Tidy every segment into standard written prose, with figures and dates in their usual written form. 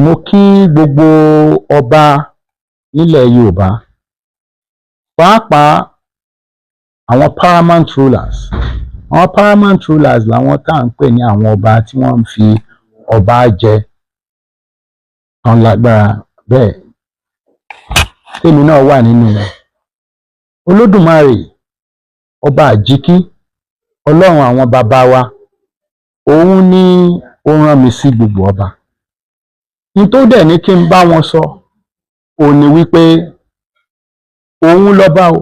Mo kí gbogbo ọba nílẹ̀ Yorùbá, pàápàá àwọn paramount rulers. Àwọn paramount rulers làwọn tá à ń pè ní àwọn ọba tí wọ́n ń fi ọba jẹ tán lágbára bẹ́ẹ̀, tèmi náà wà nínú wọn. Olódùmarè ọba àjíkí, Ọlọ́run àwọn bàbá wa, òun ni ó rán mi sí gbogbo ọba. N tó dẹ̀ ní kí n bá wọn sọ òun ni wípé òun lọ́ba o,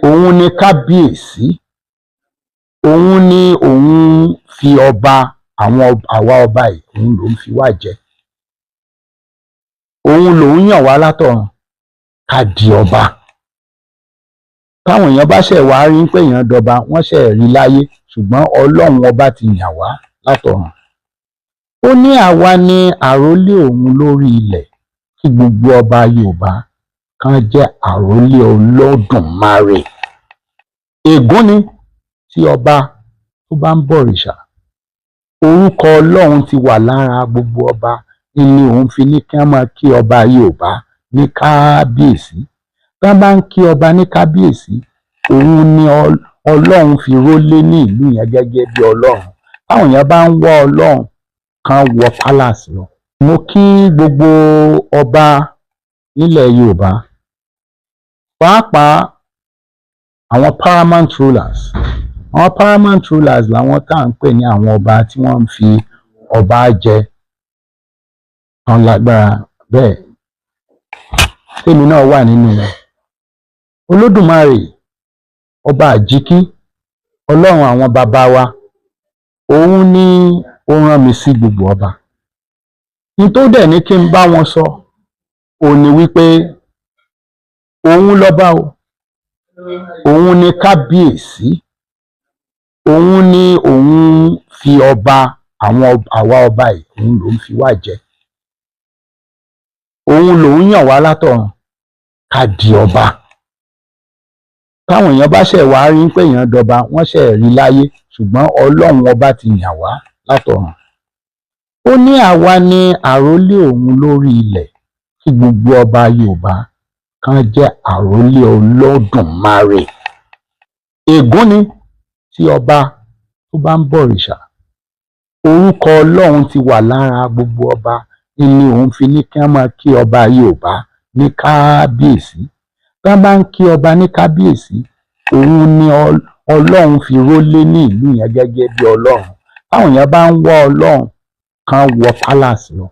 òun ni kábíyèsí, òun ni òun fi ọba àwọn àwa ọba yìí, òun lòún fi wá jẹ, òun lòún yàn wá látọ̀run ká di ọba. Táwọn èèyàn bá ṣẹ̀ wá rí pé èèyàn dọba, wọ́n ṣẹ̀ rí láyé, ṣùgbọ́n Ọlọ́run ọba ti yàn wá látọ̀run. Ó ní àwa ni àrólé òun lórí ilẹ̀, kí gbogbo ọba Yorùbá kan jẹ́ àrólé Olódùmarè. Ègún ni tí ọba tó bá ń bọ̀rìṣà. Orúkọ Ọlọ́run ti wà lára gbogbo ọba ni òun fi ní kí wọ́n máa kí ọba Yorùbá ní kábíyèsí. Tí wọ́n bá ń kí ọba ní kábíyèsí, òun ni Ọlọ́run fi rólé ní ìlú yẹn gẹ́gẹ́ bí Ọlọ́run. Táwọn èèyàn bá ń wá Ọlọ́run, kan wọ palace lọ. Mo kí gbogbo ọba nílẹ̀ Yorùbá, pàápàá àwọn paramount rulers. Àwọn paramount rulers làwọn tá à ń pè ní àwọn ọba tí wọ́n ń fi ọba jẹ tán lágbára bẹ́ẹ̀, tèmi náà wà nínú wọn. Olódùmarè ọba àjíkí, Ọlọ́run àwọn bàbá wa, òun ni ó rán mi sí gbogbo ọba. N tó dẹ̀ ní kí n bá wọn sọ òun ni wípé òun lọ́ba o, òun ni kábíyèsí, òun ni òun fi ọba àwọn àwa ọba yìí, òun lòún fi wá jẹ, òun lòún yàn wá látọ̀run ká di ọba. Táwọn èèyàn bá ṣẹ̀ wá rí pé èèyàn dọba, wọ́n ṣẹ̀ rí láyé, ṣùgbọ́n Ọlọ́run ọba ti yàn wá látọ̀run. Ó ní àwa ni àrólé òun lórí ilẹ̀, kí gbogbo ọba Yorùbá kan jẹ́ àrólé Olódùmarè. Ègún ni tí ọba tó bá ń bọ̀rìṣà. Orúkọ Ọlọ́run ti wà lára gbogbo ọba ni òun fi ní kí wọ́n máa kí ọba Yorùbá ní kábíyèsí. Tí wọ́n bá ń kí ọba ní kábíyèsí, òun ni Ọlọ́run fi rólé ní ìlú yẹn gẹ́gẹ́ bí Ọlọ́run. Táwọn èèyàn bá ń wá Ọlọ́run, kan wọ palace lọ.